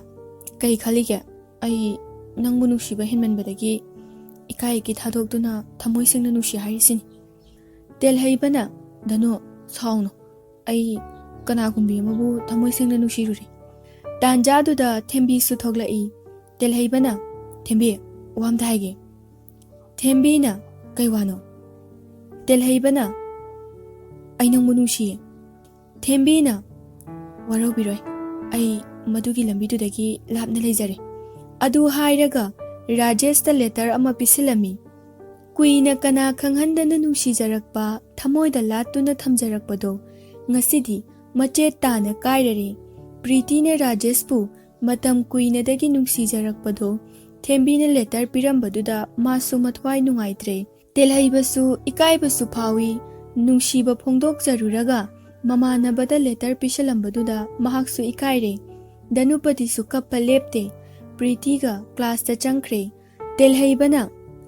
ꯀꯩ ꯈꯜꯂꯤꯒꯦ? ꯑꯩ ꯅꯪꯕꯨ ꯅꯨꯡꯁꯤꯕ ꯍꯦꯟꯃꯟꯕꯗꯒꯤ ꯏꯀꯥꯏ ꯏꯀꯤ ꯊꯥꯗꯣꯛꯇꯨꯅ ꯊꯃꯣꯏ ꯁꯦꯡꯅ ꯅꯨꯡꯁꯤ ꯍꯥꯏꯔꯤꯁꯤꯅꯤ"꯫ ꯇꯦꯜꯍꯩꯕꯅ, "ꯙꯅꯨ, ꯁꯥꯎꯅꯨ꯫ ꯑꯩ ꯀꯅꯥꯒꯨꯝꯕꯤ ꯑꯃꯕꯨ ꯊꯃꯣꯏ ꯁꯦꯡꯅ ꯅꯨꯡꯁꯤꯔꯨꯔꯦ"꯫ ꯇꯥꯟꯖꯥꯗꯨꯗ ꯊꯦꯝꯕꯤꯁꯨ ꯊꯣꯛꯂꯛꯏ꯫ ꯇꯦꯜꯍꯩꯕꯅ, "ꯊꯦꯝꯕꯤ, ꯋꯥ ꯑꯝꯇ ꯍꯥꯏꯒꯦ"꯫ ꯊꯦꯝꯕꯤꯅ, "ꯀꯩ ꯋꯥꯅꯣ?" ꯇꯦꯜꯍꯩꯕꯅ, "ꯑꯩ ꯅꯪꯕꯨ ꯅꯨꯡꯁꯤꯌꯦ"꯫ ꯊꯦꯝꯕꯤꯅ, "ꯋꯥꯔꯧꯕꯤꯔꯣꯏ, ꯑꯩ ꯃꯗꯨꯒꯤ ꯂꯝꯕꯤꯗꯨꯗꯒꯤ ꯂꯥꯞꯅ ꯂꯩꯖꯔꯦ"꯫ ꯑꯗꯨ ꯍꯥꯏꯔꯒ ꯔꯥꯖꯦꯁꯇ ꯂꯦꯇꯔ ꯑꯃ ꯄꯤꯁꯤꯜꯂꯝꯃꯤ꯫ ꯀꯨꯏꯅ ꯀꯅꯥ ꯈꯪꯍꯟꯗꯅ ꯅꯨꯡꯁꯤꯖꯔꯛꯄ, ꯊꯃꯣꯏꯗ ꯂꯥꯠꯇꯨꯅ ꯊꯝꯖꯔꯛꯄꯗꯣ ꯉꯁꯤꯗꯤ ꯃꯆꯦꯠ ꯇꯥꯅ ꯀꯥꯏꯔꯔꯦ꯫ ꯄ꯭ꯔꯤꯇꯤꯅ ꯔꯥꯖꯦꯁꯄꯨ ꯃꯇꯝ ꯀꯨꯏꯅꯗꯒꯤ ꯅꯨꯡꯁꯤꯖꯔꯛꯄꯗꯣ ꯊꯦꯝꯕꯤꯅ ꯂꯦꯇꯔ ꯄꯤꯔꯝꯕꯗꯨꯗ ꯃꯥꯁꯨ ꯃꯊ꯭ꯋꯥꯏ ꯅꯨꯡꯉꯥꯏꯇ꯭ꯔꯦ꯫ ꯇꯦꯜꯍꯩꯕꯁꯨ ꯏꯀꯥꯏꯕꯁꯨ ꯐꯥꯎꯏ꯫ ꯅꯨꯡꯁꯤꯕ ꯐꯣꯡꯗꯣꯛꯆꯔꯨꯔꯒ ꯃꯃꯥꯟꯅꯕꯗ ꯂꯦꯇꯔ ꯄꯤꯁꯜꯂꯝꯕꯗꯨꯗ ꯃꯍꯥꯛꯁꯨ ꯏꯀꯥꯏꯔꯦ꯫ ꯙꯅꯨꯄꯇꯤꯁꯨ ꯀꯞꯄ ꯂꯦꯞꯇꯦ꯫ ꯄ꯭ꯔꯤꯇꯤꯒ ꯀ꯭ꯂꯥꯁꯇ ꯆꯪꯈ꯭ꯔꯦ꯫ ꯇꯦꯜꯍꯩꯕꯅ,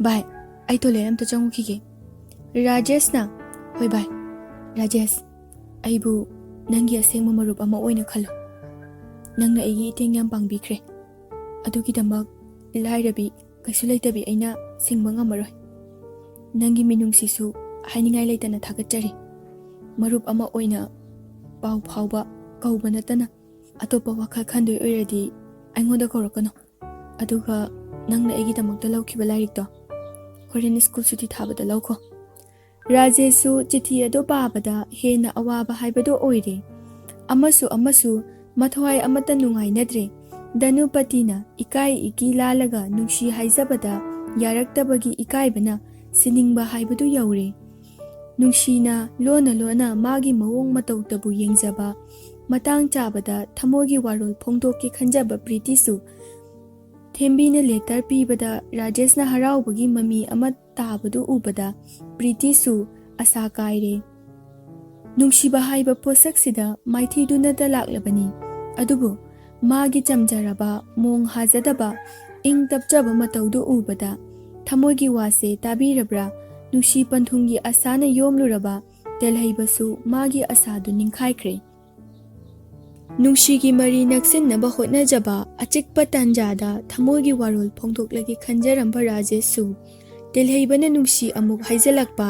"ꯚꯥꯏ, ꯑꯩ ꯇꯣꯏꯂꯦꯠ ꯑꯝꯇ ꯆꯪꯉꯨꯈꯤꯒꯦ"꯫ ꯔꯥꯖꯦꯁꯅ, "ꯍꯣꯏ ꯚꯥꯏ꯫ ꯔꯥꯖꯦꯁ, ꯑꯩꯕꯨ ꯅꯪꯒꯤ ꯑꯁꯦꯡꯕ ꯃꯔꯨꯞ ꯑꯃ ꯑꯣꯏꯅ ꯈꯜꯂꯨ"꯫ ꯅꯪꯅ ꯑꯩꯒꯤ ꯏꯇꯦꯡ ꯌꯥꯝ ꯄꯥꯡꯕꯤꯈ꯭ꯔꯦ꯫ ꯑꯗꯨꯒꯤꯗꯃꯛ ꯂꯥꯏꯔꯕꯤ, ꯀꯩꯁꯨ ꯂꯩꯇꯕꯤ ꯑꯩꯅ ꯁꯤꯡꯕ ꯉꯝꯃꯔꯣꯏ꯫ ꯅꯪꯒꯤ ꯃꯤꯅꯨꯡꯁꯤꯁꯨ ꯍꯥꯏꯅꯤꯡꯉꯥꯏ ꯂꯩꯇꯅ ꯊꯥꯒꯠꯆꯔꯤ꯫ ꯃꯔꯨꯞ ꯑꯃ ꯑꯣꯏꯅ ꯄꯥꯎ ꯐꯥꯎꯕ ꯀꯧꯕ ꯅꯠꯇꯅ ꯑꯇꯣꯞꯄ ꯋꯥꯈꯜ ꯈꯟꯗꯣꯏ ꯑꯣꯏꯔꯗꯤ ꯑꯩꯉꯣꯟꯗ ꯀꯧꯔꯛꯀꯅꯨ꯫ ꯑꯗꯨꯒ ꯅꯪꯅ ꯑꯩꯒꯤꯗꯃꯛꯇ ꯂꯧꯈꯤꯕ ꯂꯥꯏꯔꯤꯛꯇꯣ ꯍꯣꯔꯦꯟ ꯁ꯭ꯀꯨꯜ ꯁꯨꯇꯤ ꯊꯥꯕꯗ ꯂꯧꯈꯣ꯫ ꯔꯥꯖꯦꯁꯁꯨ ꯆꯤꯊꯤ ꯑꯗꯨ ꯄꯥꯕꯗ ꯍꯦꯟꯅ ꯑꯋꯥꯕ ꯍꯥꯏꯕꯗꯨ ꯑꯣꯏꯔꯦ꯫ ꯑꯃꯁꯨ ꯑꯃꯁꯨ ꯃꯊ꯭ꯋꯥꯏ ꯑꯃꯠꯇ ꯅꯨꯡꯉꯥꯏꯅꯗ꯭ꯔꯦ꯫ ꯙꯅꯨꯄꯇꯤꯅ ꯏꯀꯥꯏ ꯏꯀꯤ ꯂꯥꯜꯂꯒ ꯅꯨꯡꯁꯤ ꯍꯥꯏꯖꯕꯗ ꯌꯥꯔꯛꯇꯕꯒꯤ ꯏꯀꯥꯏꯕꯅ ꯁꯤꯅꯤꯡꯕ ꯍꯥꯏꯕꯗꯨ ꯌꯧꯔꯦ꯫ ꯅꯨꯡꯁꯤꯅ ꯂꯣꯟꯅ ꯂꯣꯟꯅ ꯃꯥꯒꯤ ꯃꯑꯣꯡ ꯃꯇꯧꯇꯕꯨ ꯌꯦꯡꯖꯕ, ꯃꯇꯥꯡ ꯆꯥꯕꯗ ꯊꯃꯣꯏꯒꯤ ꯋꯥꯔꯣꯜ ꯐꯣꯡꯗꯣꯛꯀꯦ ꯈꯟꯖꯕ ꯄ꯭ꯔꯤꯇꯤꯁꯨ꯫ ꯊꯦꯝꯕꯤꯅ ꯂꯦꯇꯔ ꯄꯤꯕꯗ ꯔꯥꯖꯦꯁꯅ ꯍꯔꯥꯎꯕꯒꯤ ꯃꯃꯤ ꯑꯃ ꯇꯥꯕꯗꯨ ꯎꯕꯗ ꯄ꯭ꯔꯤꯇꯤꯁꯨ ꯑꯁꯥ ꯀꯥꯏꯔꯦ꯫ ꯅꯨꯡꯁꯤꯕ ꯍꯥꯏꯕ ꯄꯣꯠꯁꯛꯁꯤꯗ ꯃꯥꯏꯊꯤꯗꯨꯅꯇ ꯂꯥꯛꯂꯕꯅꯤ꯫ ꯑꯗꯨꯕꯨ ꯃꯥꯒꯤ ꯆꯝꯖꯔꯕ, ꯃꯣꯡ ꯍꯥꯖꯗꯕ, ꯏꯪ ꯇꯞꯆꯕ ꯃꯇꯧꯗꯨ ꯎꯕꯗ ꯊꯃꯣꯏꯒꯤ ꯋꯥꯁꯦ ꯇꯥꯕꯤꯔꯕ꯭ꯔꯥ? ꯅꯨꯡꯁꯤ ꯄꯟꯊꯨꯡꯒꯤ ꯑꯁꯥꯅ ꯌꯣꯝꯂꯨꯔꯕ ꯇꯦꯜꯍꯩꯕꯁꯨ ꯃꯥꯒꯤ ꯑꯁꯥꯗꯨ ꯅꯤꯡꯈꯥꯏꯈ꯭ꯔꯦ꯫ ꯅꯨꯡꯁꯤꯒꯤ ꯃꯔꯤ ꯅꯛꯁꯤꯟꯅꯕ ꯍꯣꯠꯅꯖꯕ ꯑꯆꯤꯛꯄ ꯇꯥꯟꯖꯥꯗ ꯊꯃꯣꯏꯒꯤ ꯋꯥꯔꯣꯜ ꯐꯣꯡꯗꯣꯛꯂꯒꯦ ꯈꯟꯖꯔꯝꯕ ꯔꯥꯖꯦꯁꯁꯨ ꯇꯦꯜꯍꯩꯕꯅ ꯅꯨꯡꯁꯤ ꯑꯃꯨꯛ ꯍꯥꯏꯖꯤꯜꯂꯛꯄ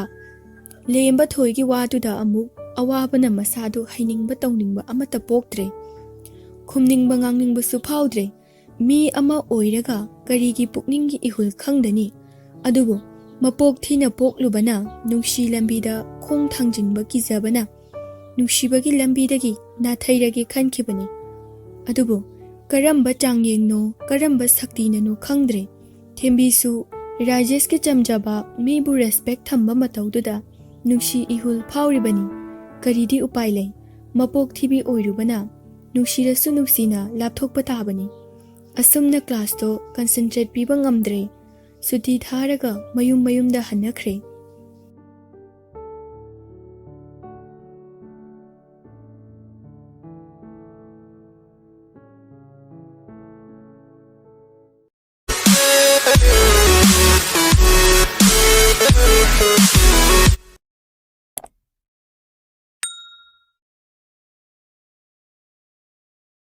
ꯂꯦꯝꯕ ꯊꯣꯏꯒꯤ ꯋꯥꯗꯨꯗ ꯑꯃꯨꯛ ꯑꯋꯥꯕꯅ ꯃꯁꯥꯗꯨ ꯍꯩꯅꯤꯡꯕ ꯇꯧꯅꯤꯡꯕ ꯑꯃꯠꯇ ꯄꯣꯛꯇ꯭ꯔꯦ꯫ ꯈꯨꯝꯅꯤꯡꯕ ꯉꯥꯡꯅꯤꯡꯕꯁꯨ ꯐꯥꯎꯗ꯭ꯔꯦ꯫ ꯃꯤ ꯑꯃ ꯑꯣꯏꯔꯒ ꯀꯔꯤꯒꯤ ꯄꯨꯛꯅꯤꯡꯒꯤ ꯏꯍꯨꯜ ꯈꯪꯗꯅꯤ? ꯑꯗꯨꯕꯨ ꯃꯄꯣꯛ ꯊꯤꯅ ꯄꯣꯛꯂꯨꯕꯅ ꯅꯨꯡꯁꯤ ꯂꯝꯕꯤꯗ ꯈꯣꯡ ꯊꯥꯡꯖꯤꯟꯕ ꯀꯤꯖꯕꯅ ꯅꯨꯡꯁꯤꯕꯒꯤ ꯂꯝꯕꯤꯗꯒꯤ ꯅꯥꯊꯩꯔꯒꯦ ꯈꯟꯈꯤꯕꯅꯤ꯫ ꯑꯗꯨꯕꯨ ꯀꯔꯝꯕ ꯆꯥꯡꯌꯦꯡꯅꯣ, ꯀꯔꯝꯕ ꯁꯛꯇꯤꯅꯅꯣ ꯈꯪꯗ꯭ꯔꯦ꯫ ꯊꯦꯝꯕꯤꯁꯨ ꯔꯥꯖꯦꯁꯀꯤ ꯆꯝꯖꯕ, ꯃꯤꯕꯨ ꯔꯦꯁꯄꯦꯛ ꯊꯝꯕ ꯃꯇꯧꯗꯨꯗ ꯅꯨꯡꯁꯤ ꯏꯍꯨꯜ ꯐꯥꯎꯔꯤꯕꯅꯤ꯫ ꯀꯔꯤꯗꯤ ꯎꯄꯥꯏ ꯂꯩ? ꯃꯄꯣꯛ ꯊꯤꯕꯤ ꯑꯣꯏꯔꯨꯕꯅ ꯅꯨꯡꯁꯤꯔꯁꯨ ꯅꯨꯡꯁꯤꯅ ꯂꯥꯞꯊꯣꯛꯄ ꯇꯥꯕꯅꯤ꯫ ꯑꯁꯨꯝꯅ ꯀ꯭ꯂꯥꯁꯇꯣ ꯀꯟꯁꯦꯟꯇ꯭ꯔꯦꯠ ꯄꯤꯕ ꯉꯝꯗ꯭ꯔꯦ꯫ ꯁꯨꯇꯤ ꯊꯥꯔꯒ ꯃꯌꯨꯝ ꯃꯌꯨꯝꯗ ꯍꯟꯅꯈ꯭ꯔꯦ꯫